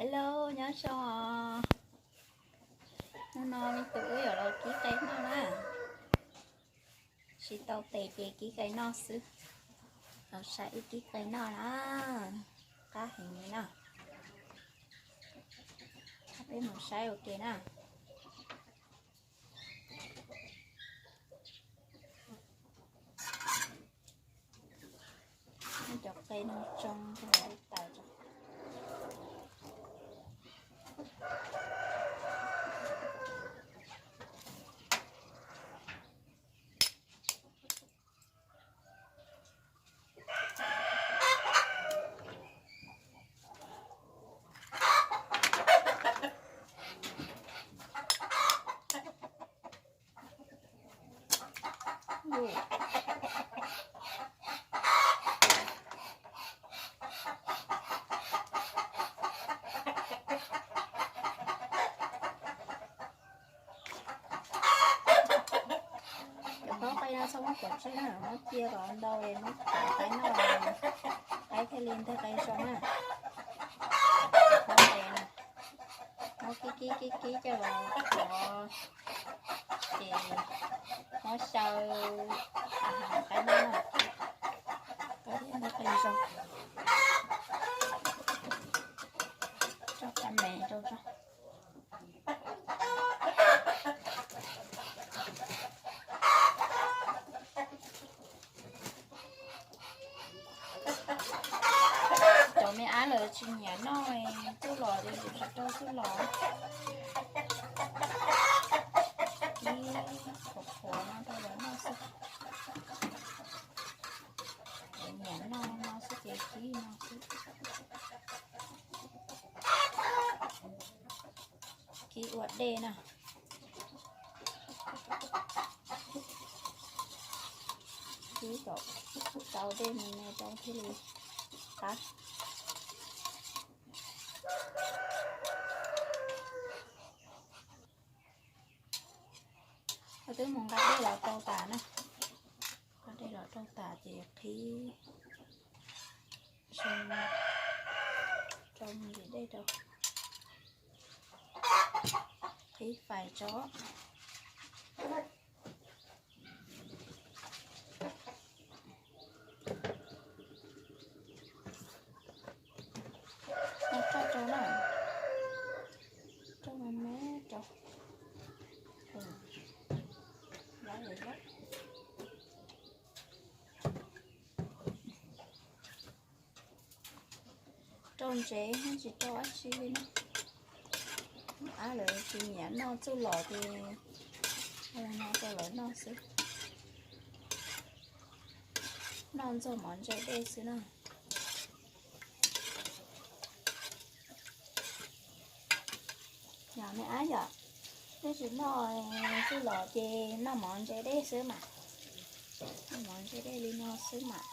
Hello, nyob zoo os. Hnub no me tub wb yuav los kib qe noj na. Tsis tau tes ces kib qe noj xwb. Los saib wb kib qe noj na. Qab heev li na. Peb mus saib ua ke na. Muab cov qe no tsoo rau hauv lub tais tso. Cov qe no txhob muab kov tseg na, muab cia kom ntau es muab kov qe noj, qe thiaj li nteg qe zoo na. Muab kib kib kib kib coj los kov ces muab xyaw qe noj na, qe thiaj nteg qe zoo. Tso qe me rau tso. Cov me ab lawv tsis nyiam noj txuj lom ces tsis rau txuj lom. Kib qhuav qhuav no rau lawv noj xwb. Lawv nyiam noj no xwb ces kib no xwb. Kib ua dej na. Kib kom tau dej me me rau thiaj li qab. Twb mus nqa dej los rau tas na. Nqa dej los rau tas ces qhib zoo rau me ntim dej rau. Qhib fais tso. Rau rau na, rau me me rau. Rau ntsev tsis rau dab tsi li na. Ab lawv tsis nyiam noj txuj lom ces no rau lawv noj xwb. Noj ntxuag mov ntse dej xwb na. Yog me ab yom, nej tsis noj txuj lom ces noj mov ntse dej xwb mas. Noj mov ntse dej li no xwb mas.